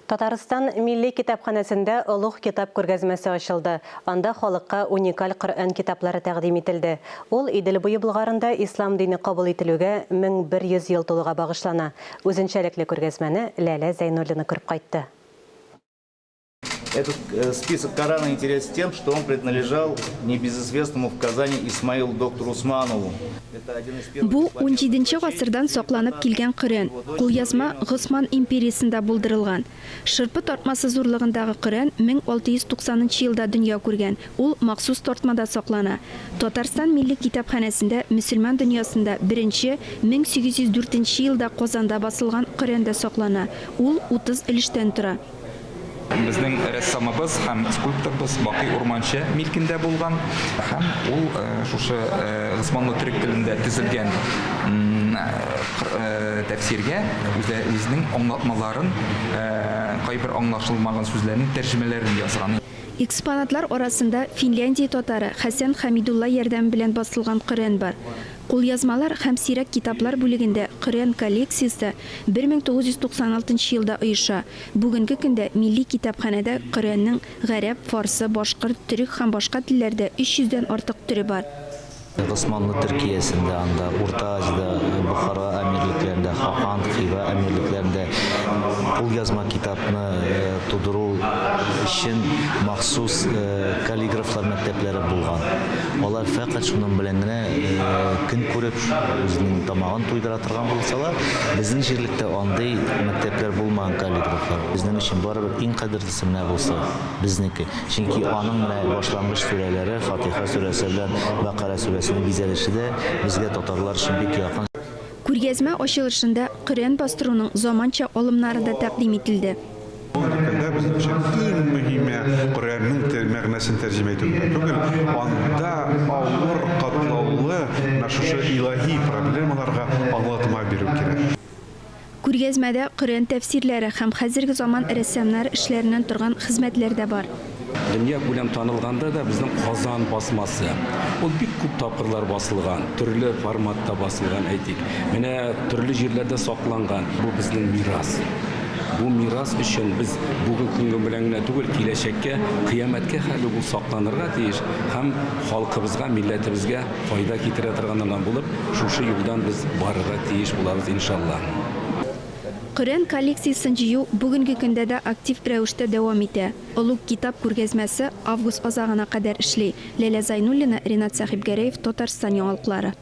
Татарстан Милли китапханәсендә Олуг китап күргәзмәсе ачылды. Анда халыкка уникаль Коръән китаплары тәкъдим ителде. Ул Идел буе Болгарында ислам дине кабул ителүгә 1100 ел тулуга багышлана. Үзенчәлекле күргәзмәне Ләлә Зәйнуллина күреп кайтты. Этот список Корана интересен тем, что он принадлежал небезызвестному в Казани Исмаилу доктору Усманову. Бу, унҗиденче гасырдан сакланып килгән Коръән. Кулъязма Госман империясендә булдырылган. Шырпы тартмасы зурлыгындагы Коръән 1690 нчы елда дөнья күргән, ул махсус тартмада саклана. Татарстан Милли китапханәсендә мөселман дөньясында беренче, 1804 нче елда Казанда басылган Коръән дә саклана, ул 30 өлештән тора. Безнең рәссамыбыз һәм скульпторыбыз Бакый Урманче милкендә булган һәм ул шушы госманлы төрек телендә төзелгән тәфсиргә үзе үзенең аңлатмаларын, кайбер аңлашылмаган сүзләрнең тәрҗемәләрен язган. Экспонатлар арасында Финляндия татары Хәсән Хәмидулла ярдәме белән басылган Коръән бар. Кулъязмалар һәм сирәк китаплар бүлегендә Коръән коллекциясе 1996 нчы елда оеша. Бүгенге көндә Милли китапханәдә Коръәннең гарәп, фарсы, башкорт, төрек һәм башка телләрдә 300 дән артык төре бар. Госманлы Төркиясендә, анда Урта Азиядә, Бохара әмирлекләрендә, Хакан, Хива әмирлекләрендә кулъязма китапны тудыру өчен махсус каллиграфлар мәктәпләре булган. Алар фәкать шуның белән генә көн күреп, үзенең тамагын туйдыра торган булсалар, безнең җирлектә андый мәктәпләр булмаган каллиграфлар. Безнең өчен барыбер иң кадерлесе менә бусы, безнеке. Чөнки аның менә башлангыч сүрәләре, Фатиха сүрәсе белән Бәкара сүрәсенең бизәлеше дә безгә татарлар өчен бик якын. Күргәзмә ачылышында Коръән бастыруның заманча алымнары да тәкъдим ителде. Бүгенге көндә безнең өчен иң мөһиме Коръәннең тел мәгънәсен тәрҗемә итү генә түгел, анда авыр, катлаулы менә шушы илаһи проблемаларга аңлатма бирү кирәк. Күргәзмәдә Коръән тәфсирләре һәм хәзерге заман рәссамнар эшләреннән торган хезмәтләр дә бар. Дөнья күләм танылганда да безнең Казан басмасы, ул бик күп тапкырлар басылган, төрле форматта басылган, әйтик. Менә төрле җирләрдә сакланган. Бу безнең мирас. Бу мирас өчен без бүген көнге белән генә түгел, киләчәккә, кыямәткә хәтле ул сакланырга тиеш һәм халкыбызга, милләтебезгә файда китерә торганнардан булып, шушы юлдан без барырга тиеш булабыз, иншалла. Коръән коллекциясен җыю бүгенге көндә дә актив рәвештә дәвам итә. Олуг китап күргәзмәсе август азагына кадәр эшли. Ләлә Зайнуллина, Ринат Сәхибгәрәев, Татарстан яңалыклары.